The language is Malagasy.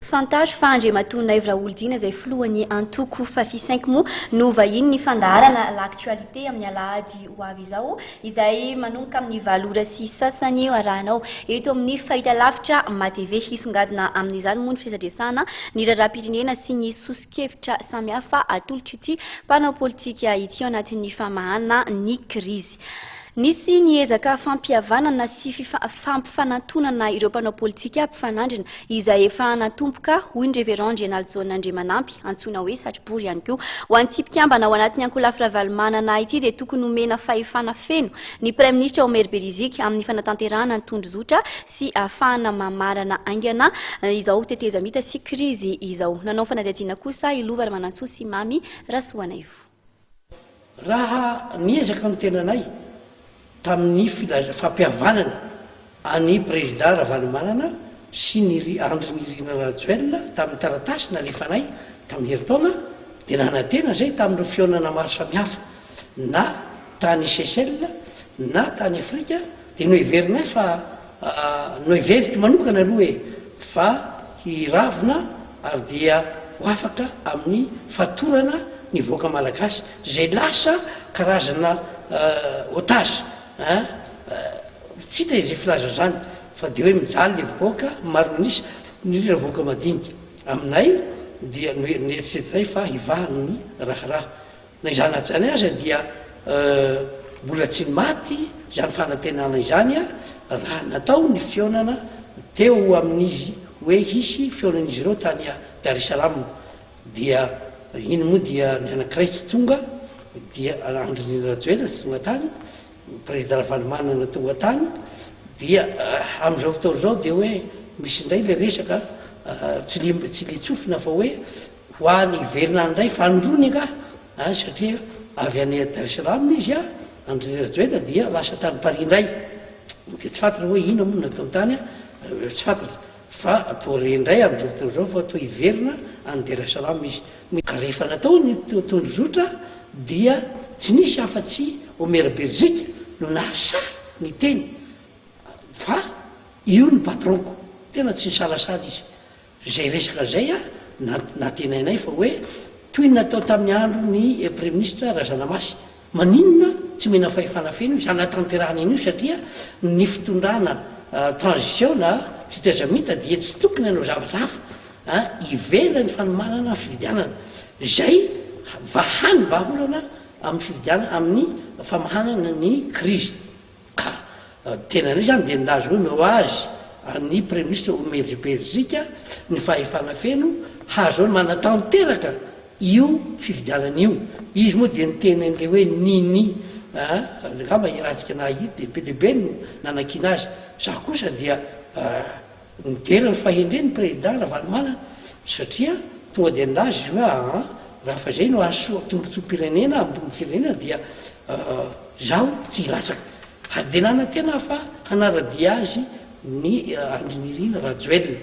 Fantaro fa Andriamatoa Naivo Raholdina izay filohan'ny antoko Fafi Cinq moa no vahinin'ny fandaharana L'actualité amin'ny alahady ho avy izao izay manomboka amin'ny 8h30 arahanao eto amin'ny fahitalavitra MATV. Hisongadina amin'izany moa ny firesadresahana ny raharaham-pirenena sy ny soso-kevitra samihafa atolotr'ity mpanao politika ity ao anatin'ny famahana ny krizy. Nisy ny ezaka fampihavanana sy fampifanantonana ireo mpanao politika mpifanandrina izay efa natomboka, hoy ny Révérend Andrianalijaona Andriamanampy, antsoina hoe Satrobory ihany koa. Ho an'ity mpikambana ao anatin'ny ankolafy Ravalomanana ity dia tokony homena fahefana feno ny Praiminisitra Omer Beriziky amin'ny fanatanterahana ny tondrozotra sy ahafahana mamarana haingana izao tetezamita sy krizy izao. Nanao fanadihadiana kosa i Lova Ramanantsoa sy Mamy Rasoanaivo. Raha niezaka ny tenanay tamin'ny filaza fampihavanana an'i Prezida Ravalomanana sy ny ry Andry Nirina Rajoelina tamin'ny taratasy nalefanay tamin'ny herintaona dia nanantena izay tamin'ireo fihaonana maro samihafa na tany Seychelles na tany Afrika dia noheverinay fa Noheveriko manokana aloha e fa hiravona ary dia ho afaka amin'ny fatorana ny vahoaka malagasy izay lasa karazana otage ein, tsy hita izay filaza izany fa dia hoe mijaly le vahoaka maro an'isa indrindra vahoaka madinika. Aminay dia noeritreretinay fa hivaha ny raharaha. Na izany na tsy izany aza dia mbola tsy maty izany fanantenana izany raha natao ny fihaonana teo amin'izy hoe hisy fihaonan'izy ireo tany Dar es Salaam dia iny moa dia ny anankiray tsy tonga dia Andry Nirina Rajoelina tsy tonga tany, Prezida Ravalomanana tonga tany dia amin'izao fotoana izao dia hoe misy indray ilay resaka tsy litsofina fa hoe Ho any hiverina any indray fanindroany angaha an, satria avy any Dar es Salaam izy an, Andry Rajoelina dia lasa tany Paris indray, dia tsy fantatra hoe inona moa no nataony tany an, tsy fantatra, fa toa re indray amin'izao fotoana izao fa toa hiverina any Dar es Salaam izy. Ka rehefa natao ny tondrozotra dia tsy nisy afa-tsy Omer Beriziky no nahasahy niteny fa io ny patron-ko, tena tsy nisalasala izy. Izay resaka izay nantenainay fa hoe toy ny natao tamin'ny andron'ny Praiminisitra Razanamasy. Maninona tsy omena fahefana feno izy hanatanterahana an'io satria ny fitondrana transition na tetezamita dia tsy tokony hanao zavatra hafa ivelan'ny fanomanana fifidianana. Izay hany vahaolana amin'ny fifidianana amin'ny famahanana ny krizy. Ka tena indray izany dia nilaza hoe omeo azy an'ny Praiminisitra Omer Beriziky ny fahefana feno hahazoany manatanteraka io fifidianana io. Izy moa dia niteny an'ilay hoe nini a, angamba iarahantsika nahita dia be dia be no nanakiana azy. Za kosa dia Nidera ny fahendreny ny Prezida Ravalomanana satria tonga dia nilaza izy hoe aa raha fa izay no hahasoa tombotsoam-pirenena ambony firenena dia izaho tsy hilatsaka. Ary dia nanantena aho fa hanara-dia azy ny Andry Nirina Rajoelina.